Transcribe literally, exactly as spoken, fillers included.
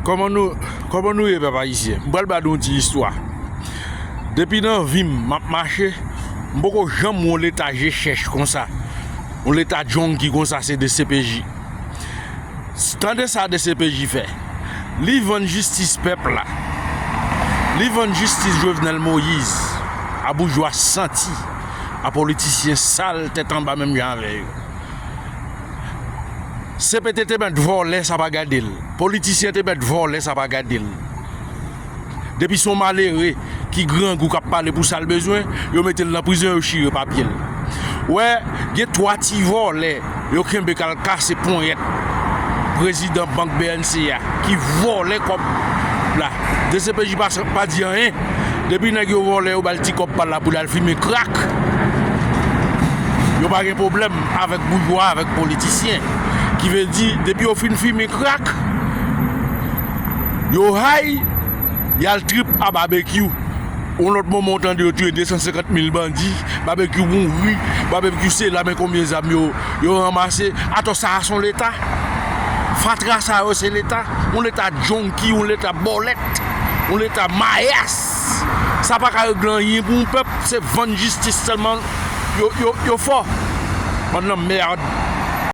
Kòman nou, kòman nou ye, pèp ayisyen? M pral ba nou yon ti istwa. Depi nan vi m, m ap mache, m poko janm wè yon leta je chèch konsa, yon leta djonki konsa, se D C P J. Tande sa D C P J fè. Li vann jistis pèp la. Li vann jistis Jovenel Moïse a boujwa santi, a politisyen sal tèt anba menm jan avè yo. C P T te mèt vòlè, sa pa gade l. Politisyen te mèt vòlè, sa pa gade l. Depi se yon malere ki grangou k ap pale pou sa l bezwen, yo mete l nan prizon, yo chire papye l. Wè, gen twa ti vòlè yo kenbe k al kase ponyèt prezidan bank B N C a ki vòlè kòb la. D C P J pa, pa di anyen. Depi nèg yo vòlè, yo ba l ti kòb pa l la pou l al fimen krak. Yo pa gen pwoblèm avèk boujwa, avèk politisyen. Ki vle di, depi yo fin fimen krak, yo hay, y al trip a Babekyou. Yon lòt moman, w tande yo touye de san senkant mil bandi, Babekyou mouri, Babekyou se la, men konbyen zam yo, yo ranmase. Atò sa a se yon leta? Fatra sa yo se leta? Yon leta djonki, yon leta bòlèt, yon leta mayas. Sa pa ka regle anyen pou yon pèp, se vann jistis sèlman yo, yo, yo fò. Bann nan mèd.